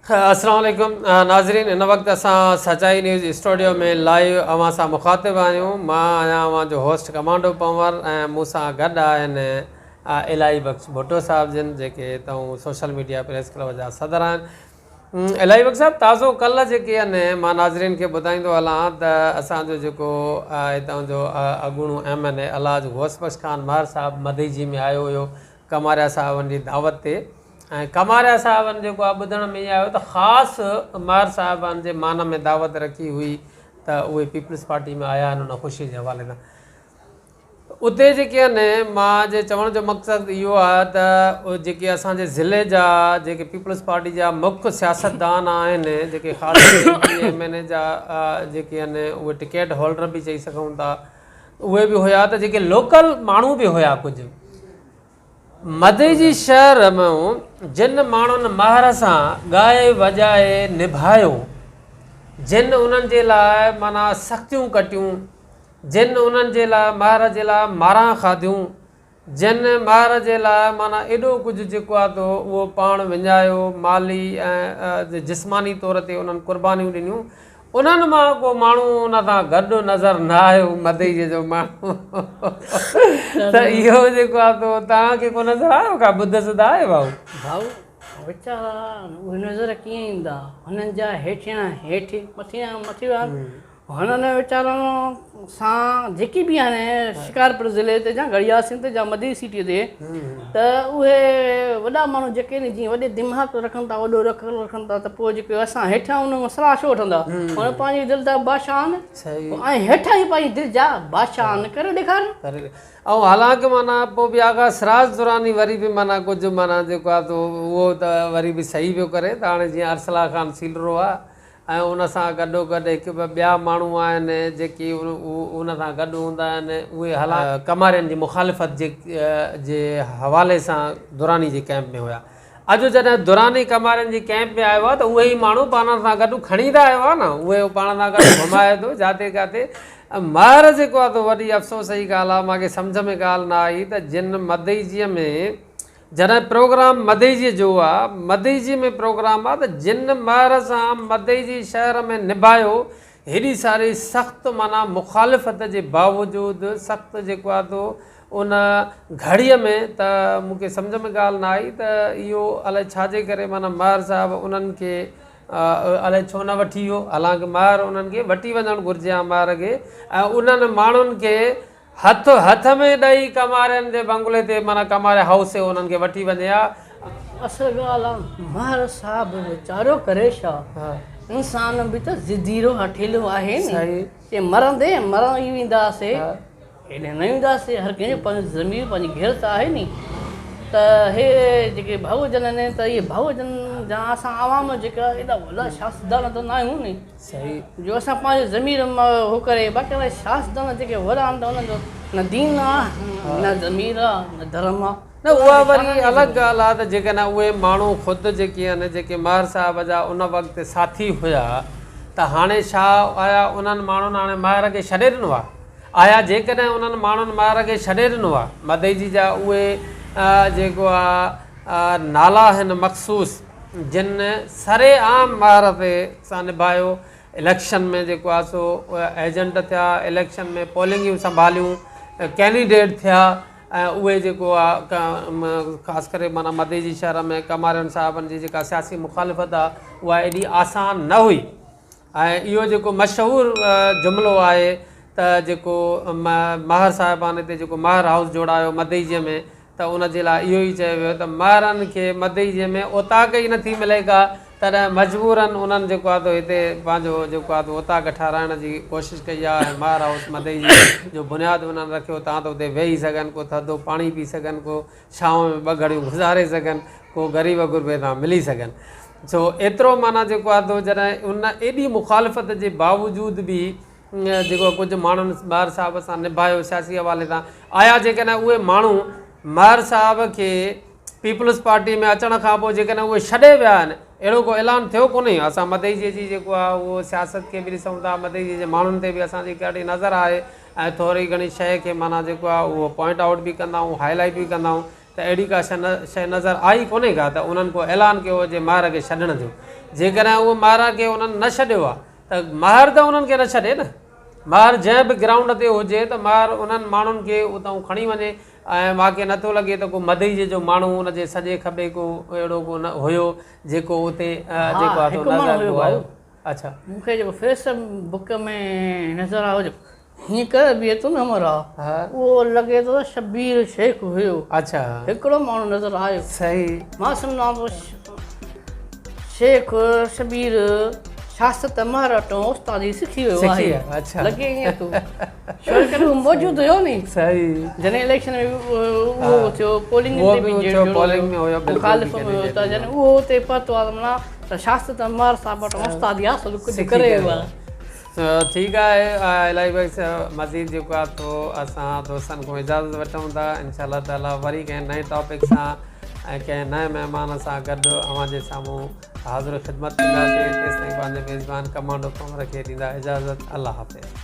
السلام عليڪم ناظرين هن وقت اسان سچائي نيوز اسٽوڊيو ۾ لائيو اوهان سان مخاطب آهيون مان آهيان اوهان جو هوسٽ ڪمانڊو پنور ۽ مون سان گڏ آهن الاهي بخش ڀٽو صاحب جن جيڪي هتان سوشل ميڊيا پريس ڪلب جا صدر آهن الاهي بخش صاحب تازو ڪلهه جيڪي آهن مان ناظرين کي ٻڌائيندو هلان ته اسان جو جيڪو هتان جو اڳوڻو ايم اين اي الحاج غوث بخش خان مهر صاحب مدئجي ۾ آيو هيو ڪماريا صاحبن جي دعوت تي ۽ ڪماريا صاحبن جيڪو آهي ٻڌڻ ۾ ائين آيو ته خاص مهر صاحبان جي مان ۾ دعوت رکي هئي ته اهي پيپلز پارٽي ۾ آيا آهن ان خوشي جي حوالي سان اتي جيڪي آهن مان جي چوڻ جو مقصد اهو آهي ته جيڪي اسان جي ضلعي جا جيڪي پيپلز پارٽي جا مک سياستدان آهن جيڪي خاص ڪري ايم پي ايم اين اي جا جيڪي آهن اهي ٽڪيٽ هولڊر به چئي سگهون ٿا اهي به هيا ته جيڪي لوڪل ماڻهو به هيا ڪجهه مدئي جي شهر ۾ جن ماڻهن مهر سان ڳائي وڄائي نڀايو جن انهن جي لاء معنيٰ سختيون ڪٽيون جن انهن جي لاء مهر جي لاء ماران کاڌيون جن مهر جي لاء معنيٰ ايڏو ڪجهه جيڪو آهي تو اهو پاڻ وڃايو، مالي ۽ جسماني طور تي انهن قربانيون ڏنيون، انهن مان ڪو ماڻهو ان سان گڏ نظر نه آيو، مدئجي جو ماڻهو ته اهو جيڪو آهي تو توهان کي ڪو نظر آيو ڪا ٻڌ سڌ آهي ڀائو؟ ڀائو ويچارا اهي نظر ڪيئن ايندا، هنن جا هيٺيان هيٺ مٿيان مٿي ويا. هنن ويچارن سان جيڪي به آهن شڪارپور ضلعي تي يا گڙياسين تي يا مدير سٽي تي ته اهي وڏا ماڻهو جيڪي آهن جيئن وڏي دماغ رکن ٿا وڏو رکن رکن ٿا ته پوء جيڪي اسان هيٺان انهن کان صلاح ڇو وٺندا هن پنهنجي دل جا بادشاهه آهن ۽ هيٺان ئي پنهنجي دل جا بادشاهه آهن ڪري ڏيکارن. ۽ حالانڪه معنيٰ پوء به آغا سراج دراني وري به معنيٰ ڪجهه معنيٰ جيڪو آهي سو اهو ته وري به صحيح پيو ڪري ته هاڻي جيئن ارسلا خان سيلرو آهي ۽ ان سان گڏوگڏ هڪ ٻه ٻيا ماڻهو آهن جيڪي ان سان گڏ هوندا آهن اهي هلا ڪمارين جي مخالفت جي جي حوالي سان دراني جي ڪئمپ ۾ هيا. اڄ جڏهن دراني ڪمارين جي ڪئمپ ۾ آيو آهي ته اهي ئي ماڻهو پاڻ سان گڏ کڻي ته آيو آهي نه اهي پاڻ سان گڏ گهمائي ٿو جاتي ڪاتي مهر جيڪو آهي ته وڏي افسوس جي ڳالهه آهي مانکي سمجهه ۾ ڳالهه نه آئي ته جن مدئجيء ۾ جڏهن پروگرام مدئجي جو آ، مدئجي ۾ پروگرام آ ته جن مهر سان مدئجي شهر ۾ نڀايو، هيڏي ساري سخت معنيٰ مخالفت جي باوجود سخت جيڪو آ تو ان گهڙيء ۾ ته مون کي سمجهه ۾ ڳالهه نه آئي ته اهو الائي ڇا جي ڪري معنيٰ مهر صاحب انهن کي الائي ڇو نه وٺي ويو، حالانڪ مهر انهن کي وٺي وڃڻ گهرجي ها مهر کي ۽ انهن ماڻهن کي هٿ هٿ ۾ ڏئي ڪمارين جي بنگلي تي معنيٰ ڪماري هائوس تي انهن کي وٺي وڃي ها. اصل ڳالهه آ مهر صاحب ويچارو ڪري ڇا انسان به ته ضديرو هٺيلو آهي ني چي مرندي مرڻ ئي وينداسي هيڏي نه وينداسي هر ڪنهن جو پنهنجو ضمير پنهنجي غيرت آهي ني ته هي جيڪي ڀائو جن آهن ته اهي ڀائو جن جا اسان عوام جيڪا ايڏا وڏا سياستدان ته نه آهيون ني صحيح. جو اسان پنهنجو ضمير هو ڪري باقي الائي سياستدان جيڪي وڏا آهن ته انهن جو نه دين آ نه ضمير آ نه ڌرم آ. نه اها وري الڳ ڳالهه آ ته جيڪڏهن اهي ماڻهو خود جيڪي آهن جيڪي مهر صاحب جا ان وقت ساٿي هيا ته هاڻي ڇا آيا انهن ماڻهن هاڻي مهر کي ڇڏي ڏنو آ آيا جيڪڏهن انهن ماڻهن مهر کي ڇڏي ڏنو آ مدئجي جا اهي جيڪو آ نالا آهن مخصوص جن سر عام مهر تي سان نڀايو، اليڪشن ۾ جيڪو آهي سو ايجنٽ ٿيا، اليڪشن ۾ پولنگيون سنڀاليون، ڪينڊيڊيٽ ٿيا ۽ اهي جيڪو آهي خاص ڪري معنيٰ مدئجي شهر ۾ ڪمارين صاحبن جي جيڪا سياسي مخالفت آهي اها ايڏي آسان نه هئي ۽ اهو جيڪو مشهور جملو آهي ته جيڪو مهر صاحبان هتي جيڪو مهر هائوس جوڙايو مدئجي ۾ ته ان جي لاء اهو ئي چيو ويو ته مهرن کي مدئجي ۾ اوطاق ئي نٿي ملي ڪا، تڏهن مجبوراً انهن جيڪو آهي سو هتي پنهنجو جيڪو آهي سو اوطاق ٺهرائڻ جي ڪوشش ڪئي آهي ۽ مهر هائوس مدئجي جو بنياد انهن رکيو تان ته اتي ويهي سگهن، ڪو ٿڌو پاڻي پي سگهن، ڪو ڇانو ۾ ٻه گهڙيون گذاري سگهن، ڪو غريب غربي سان ملي سگهن. سو ايترو معنيٰ جيڪو آهي سو جڏهن ان ايڏي مخالفت جي باوجود به جيڪو ڪجهه ماڻهن مهر صاحب سان نڀايو سياسي حوالي سان آيا جيڪڏهن اهي ماڻهو مهر صاحب کي پيپلز پارٽي ۾ اچڻ کان پوء جيڪڏهن اهي ڇڏي ويا آهن اهڙو ڪو اعلان ٿيو ڪونهي اسان مدئجي جي جيڪو آهي اهو سياست کي به ڏسون ٿا مدئجي جي ماڻهن تي به اسان جي ڪهڙي نظر آهي ۽ ٿوري گهڻي شيء کي معنيٰ جيڪو آهي اهو پوائنٽ آئوٽ به ڪندا آهيون هائي لائيٽ به ڪندا آهيون ته اهڙي ڪا شيء نظر آئي ڪونهي ڪا ته انهن ڪو اعلان ڪيو هجي مهر کي ڇڏڻ جو. جيڪڏهن اهو ماهر کي انهن نه ڇڏيو آهي ته ماهر ته انهن کي نه ڇڏي نه. ماهر جنهن به گرائونڊ تي هجي ته ماهر انهن ماڻهن کي اتان کڻي وڃي ۽ مان کي نٿو لڳي ته ڪو مدئجي جو ماڻهو ان جي سڄي کٻي ڪو اهڙو ڪو نه هيو جيڪو اتي جيڪو آهي سو نظر ڪو آيو. اڇا. مون کي جيڪو فيس بڪ ۾ نظر آيو جيڪو هيئن ڪري بيهي ٿو نه همراهه اهو لڳي ٿو ته شبير شيخ هيو. اڇا. هڪڙو ماڻهو نظر آيو. صحيح. مان سمجهان ٿو شيخ شبير سياست مهر وٽان استادي سکي ويو آهي. اڇا. لڳي ائين ٿو. ڇو ته هو موجود هيو ني. صحيح. جڏهن اليڪشن ۾ اهو ٿيو پولنگ تي به جهيڙو هيو مخالف ۾ هيو ته جڏهن اهو اتي پهتو آهي ته معنيٰ ته سياست مهر صاحب وٽان استادي حاصل ڪجهه ڪري ويو آهي. ٺيڪ آهي الاهي بخش مزيد جيڪو آهي سو اسان دوستن کان اجازت وٺون ٿا انشاء الله تعالي وري ڪنهن نئين ٽاپڪ سان ۽ ڪنهن نئين مهمان سان گڏ اوهان جي سامهون حاضر خدمت ٿينداسين تيستائين پنهنجي ميزبان ڪمانڊو قمر کي ڏيندا اجازت الله حافظ.